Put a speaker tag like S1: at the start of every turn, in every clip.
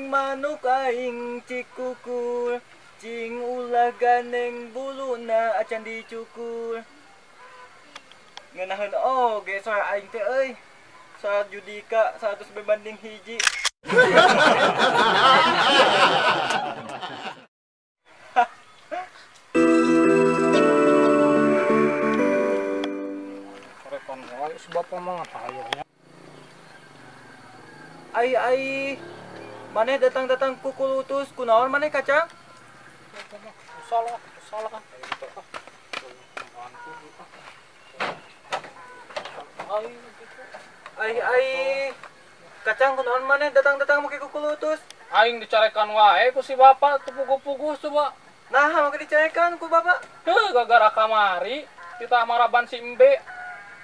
S1: Gandeng manuk aing cikukur, cing ulah gandeng buluna acan dicukur. Ngeunaheun oge sora aing teh euy. Sora Judika 100 berbanding 1.
S2: Rekon wae si bapak mah ngapain.
S1: Ai ai maneh datang-datang kukulutus kunaon maneh kacang?
S2: Salah, salah.
S1: Ai ai kacang kunaon maneh datang-datang make kukulutus?
S2: Aing dicarekan wae ku si bapak teu puguh-puguh coba.
S1: Nah, make dicarekan ku bapak.
S2: Heuh, gara-gara kamari kita maraban si embe.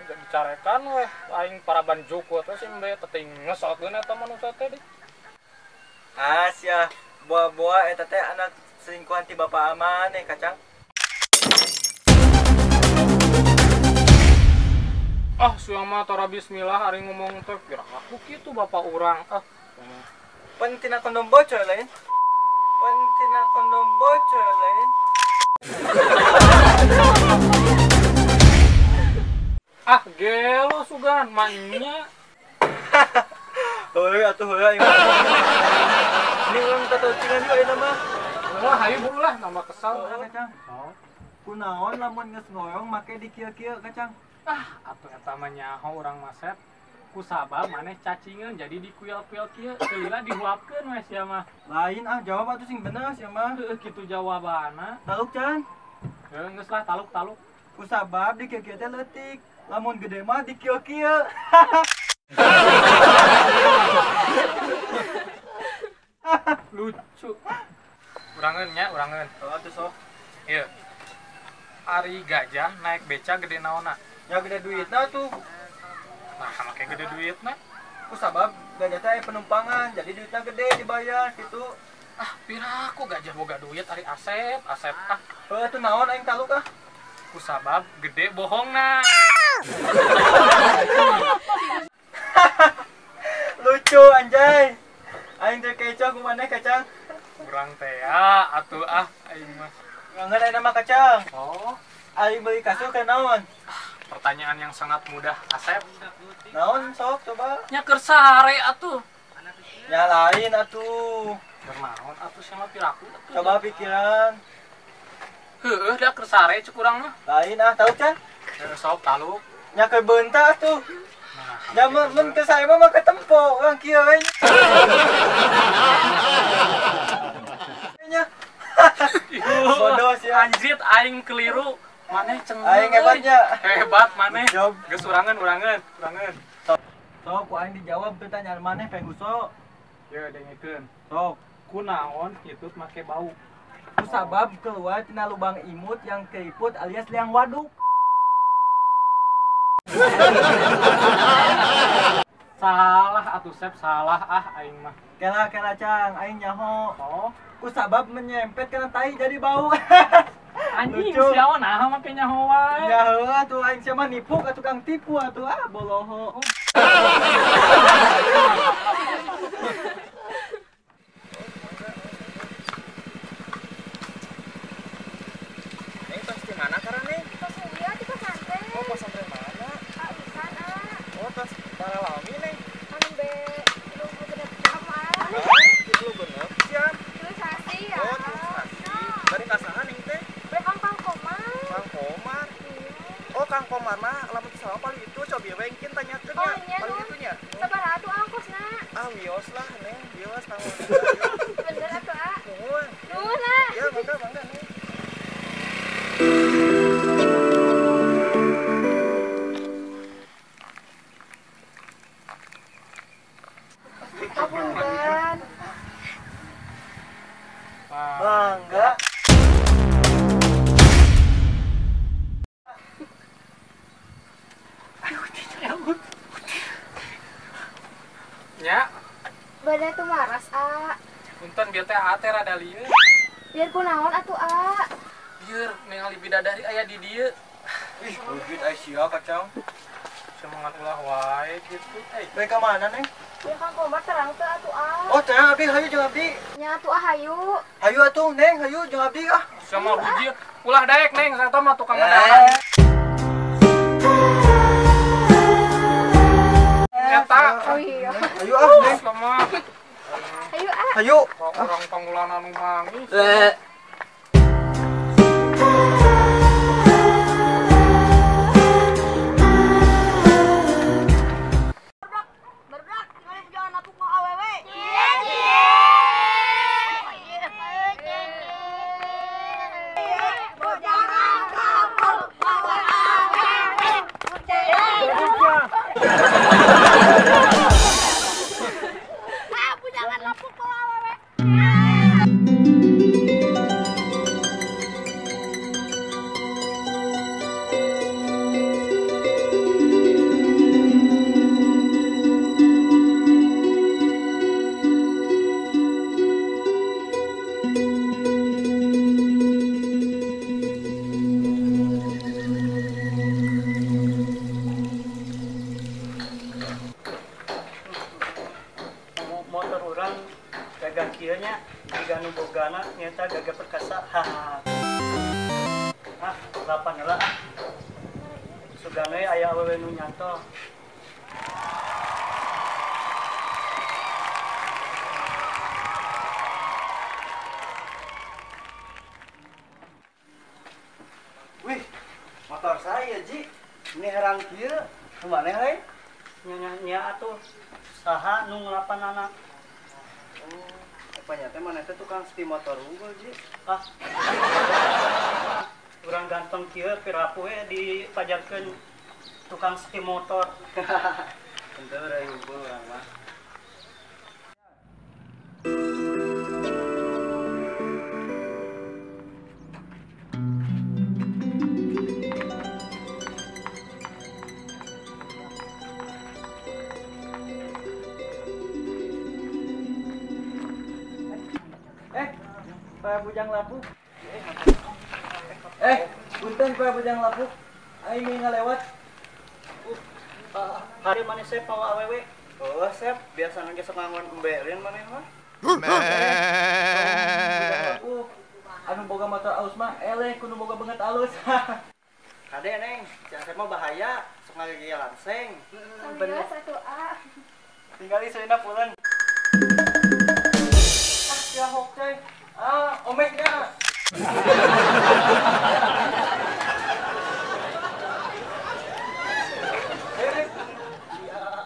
S2: Dicarekan weh, aing paraban jukut we si embe teting ngeselkeun eta manusia teh di.
S1: Ah sia, buah-buah eta teh anak selingkuhan ti bapak maneh kacang.
S2: Ah, sia mah tara bismillah ari ngomong teh kira aku kitu bapak urang. Ah.
S1: Pan tina kondom bocor lain. Pan tina kondom bocor lain.
S2: Ah, gelo sugan manya.
S1: Heuy atuh heuy. Ini urang tataucingan yuk ayeuna mah.
S2: Ulah hayu buru lah tambah kesal
S1: kacang. Kunaon lamun geus ngoyong make di kieu-kieu kacang.
S2: Ah, atuh eta mah nyaho urang mah sep. Kusabab maneh cacingeun jadi dikuil-kuil kieu, lila dihuapkeun we sia mah.
S1: Lain ah jawab atuh sing bener sia mah.
S2: Heueuh kitu jawabanna.
S1: Taluk can.
S2: Heuh geus lah taluk-taluk.
S1: Kusabab di kieu-kieu teh leutik. Lamun gede mah di kieu-kieu.
S2: Lucu. Urangeun nya, urangeun.
S1: Oh, atuh sok.
S2: Ieu. Ari gajah naik beca gede naonna?
S1: Ya gede duitna tuh.
S2: Nah, make gede duitna.
S1: Kusabab gajah teh penumpangan, jadi duitna gede dibayar gitu.
S2: Ah, piraku gajah boga duit ari Asep, Asep ah.
S1: Heuh, atuh naon aing taluk ah.
S2: Kusabab gede bohongna.
S1: Lucu anjay. Aing terkecoh ku maneh kacang.
S2: Urang teh ya atuh ah aing mah.
S1: Ngan aya nama kacang.
S2: Oh,
S1: aing beli kasur ke naon?
S2: Pertanyaan yang sangat mudah, Asep.
S1: Naon sok coba?
S2: Nya keur sare atuh.
S1: Ya lain atuh.
S2: Keur naon atuh sama piraku atuh.
S1: Coba pikiran.
S2: Heueuh da keur sare cek urang mah.
S1: Lain ah, tahu can?
S2: Heueuh sok taluk.
S1: Nya keur beunta atuh.
S2: Nah,
S1: ya mun keur sare mah make tempo urang kieu we. Nya. Bodoh sia.
S2: Anjrit aing keliru. Maneh cenah.
S1: Aing hebatnya.
S2: Hebat maneh. Geus urangeun urangeun, urangeun.
S1: Sok ku aing dijawab pertanyaan maneh penguso.
S2: Ye dengekeun.
S1: Sok.
S2: Kunaon hitut make bau?
S1: Kusabab keluar tina lubang imut yang keriput alias liang waduk.
S2: Salah atuh Sep, salah ah aing mah.
S1: Kela kela cang, aing nyaho.
S2: Oh,
S1: kusabab menyempet kana tai jadi bau.
S2: Anjing sia mah naha make nyaho wae.
S1: Ya heuh atuh aing sia mah nipu ka tukang tipu atuh ah boloho.
S3: Neng tos di mana karena Neng?
S4: Tos iya di pesantren.
S3: Oh, pesantren mana?
S4: Ah, Isan ah.
S3: Oh, tos Paralami Neng.
S4: Anu be 36 jam ah.
S3: 36 jam.
S4: 3 sasi ya.
S3: Oh, 3 sasi. Bari ka saha Neng teh?
S4: Be Kang Komar.
S3: Kang Komar. Oh, Kang Komar mah lamun teu salah paling itu cobi we engkin tanyakeun
S4: oh,
S3: nya. Paling itu nya.
S4: Sabaraha atuh ongkosna?
S3: Ah, wios lah Neng, wios Kang.
S4: Bener atuh ah.
S3: Nuhun.
S4: Nuhun ah.
S3: Ya, mangga mangga Neng.
S4: Apunten.
S1: Mangga.
S2: Nya.
S4: Bade tumaras a.
S2: Punten bieu teh a teh rada lieu.
S4: Biar kunaon atuh a.
S2: Bieur ningali bidadari aya di dieu.
S1: Ih, wujud ai sia kacang.
S2: Semangat ulah wae kitu.
S1: Bae ka mana Neng?
S4: Ya Kang Komar terang teu atuh ah.
S1: Oh, terang abdi hayu jeung abdi.
S4: Nya atuh ah hayu.
S1: Hayu atuh Neng, hayu jeung abdi ah.
S2: Sama hiji ulah daek Neng, saya mah tukang ngadahan. Eta.
S4: Oh iya.
S1: Hayu ah Neng.
S2: Sama.
S4: Hayu ah.
S1: Hayu.
S2: Urang pangulana nu manggis.
S3: Motor orang gagah kieu nya jiga nu bogana nyata gagah perkasa. Haha. Ah, lapan heula ah. Sugana aya awewe nu nyantol.
S1: Wih, motor saya Ji. Ini herang kieu. Kumaha heuy?
S3: Nya atuh saha nu ngelapan anak.
S1: Oh, apanya teh mana teh tukang sepi motor unggul Ji.
S3: Ah. Urang ganteng kieu pirapu we dipajarkeun tukang sepi motor.
S1: Henteu urang unggul urang mah. Pak Bujang Lapuk. Punten Pak Bujang Lapuk. Aing ngalewat.
S3: Hari maneh sep mawa awewe.
S1: Oh, sep, biasana ge sok ngangon emberin maneh mah. Lapuk. Anu boga motor alus mah eleh kudu boga beungeut alus. Kade Neng, si Asep mah bahaya, sok ngagegaya langseng.
S4: Bener satu A.
S1: Tinggali seuna pulen. Ah, sia hokcai. Ah, omeknya.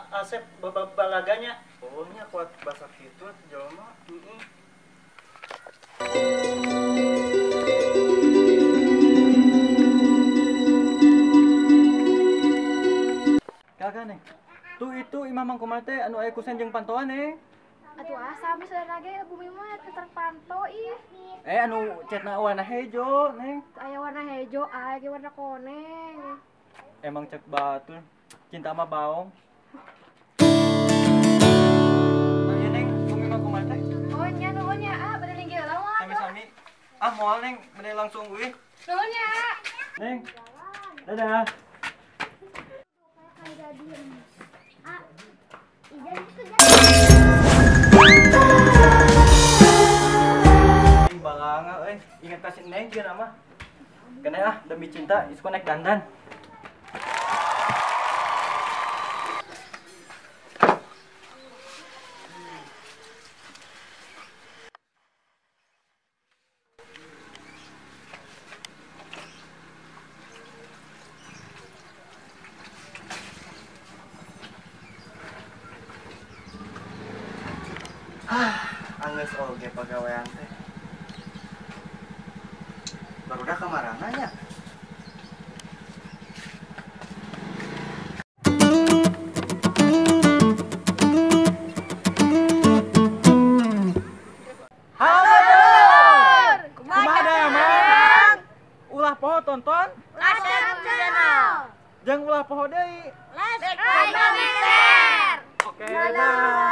S3: Asep balaganya.
S1: Oh, nya kuat bahasa kitu atuh jelema.
S3: Heeh.
S1: Kagak Neng. Tuh itu imah Mang Komar teh anu aya kusen jeung pantoan Neng.
S4: Atuh ah sami saudara ge bumi mah terpanto ih.
S1: Anu cetna warna hejo, Neng.
S4: Aya warna hejo, aya ge warna koneng.
S1: Emang cek batur, cinta mah baong. Ayo Neng, bumi mah kumaha teh?
S4: Oh nya nuhun nya ah, bade linggih heula mah.
S1: Sami-sami. Ah moal Neng, bade langsung euy.
S4: Nuhun nya.
S1: Neng. Dadah. Balanga euy, ingat kasih Neng dia nama. Kena ah demi cinta isku naik dandan. Hah, anggeus oge pagawean teh. Barudak kamarana nya. Halo dulur. Kumaha damang? Ulah poho tonton,
S5: like channel.
S1: Jeung ulah poho deui.
S5: Like, comment, share.
S1: Oke, dadah.